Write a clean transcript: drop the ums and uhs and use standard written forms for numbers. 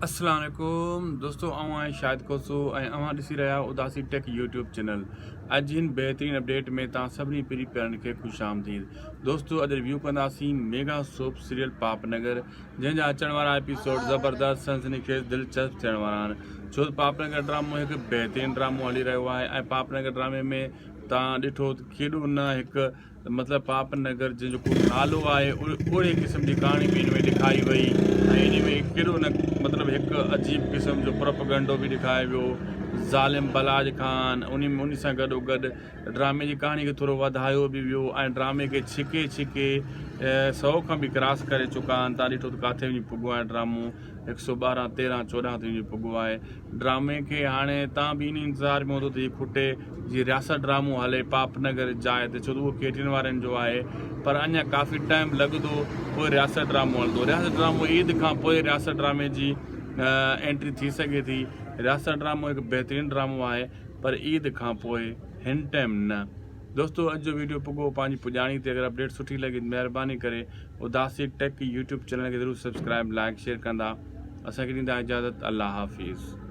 السلام عليڪم دوستو آئون آهيان شاهد کوسو ۽ اوهان ڏسي رهيا آهيو اداسي ٽيڪ يوٽيوب چينل اڄ هن بهترين اپڊيٽ ۾ توهان سڀني پري پيارن کي خوش آمديد دوستو اڄ ريويو ڪنداسين ميگا سوپ سيريل پاپ نگر جنهن جا اچڻ وارا ايپيسوڊ زبردست سنسني خيز دلچسپ ٿيڻ وارا آهن ڇو ته پاپ نگر ڊرامو هڪ بهترين ڊرامو هلي رهيو آهي ۽ پاپ نگر ڊرامي ۾ توهان ڏٺو ته ڪيڏو نه هڪ ته مطلب پاپ نگر جنهن جو ڪو نالو آهي اهڙي قسم جي ڪهاڻي به ان ۾ ڏيکاري وئي ۽ ان ۾ ڪهڙو نه مطلب هڪ عجيب قسم جو پروپگنڊو به ڏيکاريو ويو ظالم بلاج خان ان ان سان گڏو گڏ ڊرامي جي ڪهاڻي کي ٿورو وڌايو به ويو ۽ ڊرامي کي ڇڪي ڇڪي سو کان به ڪراس ڪري چڪا آهن تان ڏٺو ته ڪاٿي وڃي پڳو آهي ڊرامو هڪ سو 12 13 14 تي وڃي پڳو آهي ڊرامي کي هاڻي تان به ان انتظار ۾ هوندو ته هي کٽي جي رياست ڊرامو هلي پاپ نگر جاء تي ڇو ته اهو ڪيٽين وارن جو آهي پر اڃا ڪافي ٽائيم لڳندو پوء رياست ڊرامو هلندو رياست ڊرامو عيد کان پوء رياست ڊرامي جي انٽري ٿي سگهي ٿي رياست ڊرامو هڪ بهترين ڊرامو آهي پر عيد کان پوء هن ٽائيم نه. دوستو اڄ جو ويڊيو پڳو پنهنجي پڄاڻي تي اگر اپڊيٽ سٺي لڳي ته مهرباني ڪري اداسي ٽيڪ يوٽيوب چينل کي ضرور سبسڪرائب لائڪ شيئر ڪندا اسان کي ڏيندا اجازت الله حافظ.